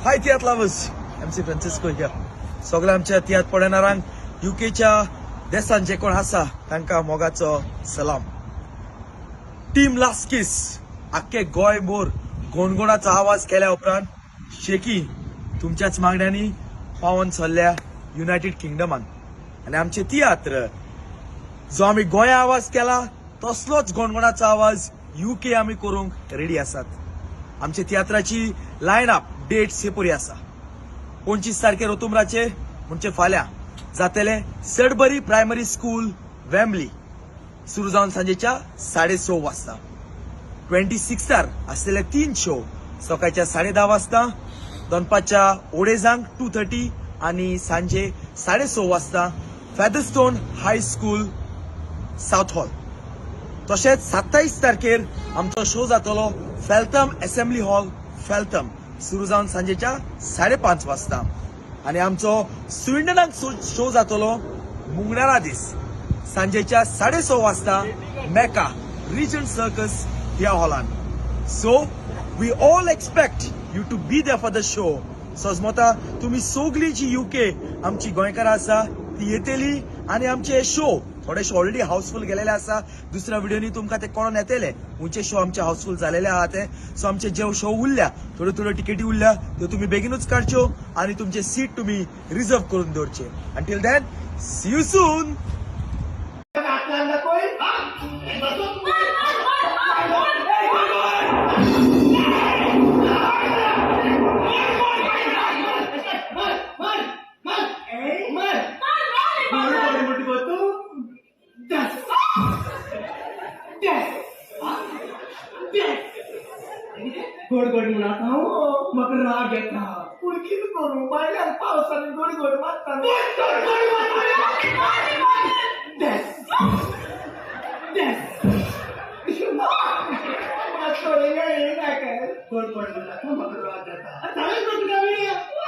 High tiatr lovers, MC Francisco here. सगळ्या आमच्या तियात्र पळयणारांक युकेच्या देसान जे कोण आसा तांकां मोगाचो सलाम. टीम लास्ट किस आख्खे गोंयभर गोणगोणाचो आवाज केल्या उपरांत शेकी तुमच्याच मागण्यांनी पावन सरल्या युनायटेड किंगडमान आनी आमचे तियात्र जो आमी गोंया आवाज केला तसलोच गोणगोणाचो आवाज युके आमी करूंक रेडी आसात. आमच्या तियात्राची लायन अप डेट्स हे पुरी आसा. 25 तारखेर ओतुमराचे म्हणजे फाल्यां जातले सडबरी प्रायमरी स्कूल, वेम्बली, सुरू जावन सांजेच्या 6:30 वाजता. 26र आसलेले तीन शो, सकाळच्या 10:30 वाजता, दनपारच्या अडेजांक 2:30 आनी सांजे 6:30 वाजता फेदरस्टोन हाय स्कूल, साउथ हॉल. तशेंच 27 तारखेर आमचो शो जातलो फेल्थम असेंब्ली हॉल, फेल्थम, सुरू जावन सांजेच्या 5:30 वाजता. आनी आमचो स्विंडनाक शो जातलो मुंगणारा दीस सांजेच्या 6:30 वाजता मेका रिजंट सर्कस ह्या हॉलान. So we all expect you to be there for the show. सजमता तुमी सगळी जी युके आमची गोंयकारां आसा ती येतली आनी आमचे शो, थोडे शो ऑलरेडी हाऊसफुल गेलेले आसा. दुसऱ्या व्हिडिओनी तुमकां ते कळोन येतले खंयचे शो आमचे हाऊसफुल झालेले आहा ते. सो आमचे जे शो उरल्या, थोड्यो थोड्यो टिकेटी उरल्या, त्यो तुमी बेगीनूच काडच्यो आनी तुमचे सीट तुमी रिजर्व करून दवरचे. Until then, see you soon. गोड गोड म्हणा, म्हाका राग येता. पूण कितें करूं? बायल्यान पावसान गोड गोड मारता. देस देस मातसो येना. गोड गोड म्हणटा, म्हाका राग येता.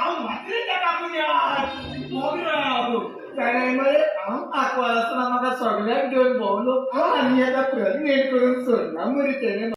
हांव मातरें जाणाय मरे, हांव आंकवार आसतना म्हाका सगळ्याक घेवन भोंवलो आनी आतां प्रेग्नेंट करून सोडला मरे तेणें.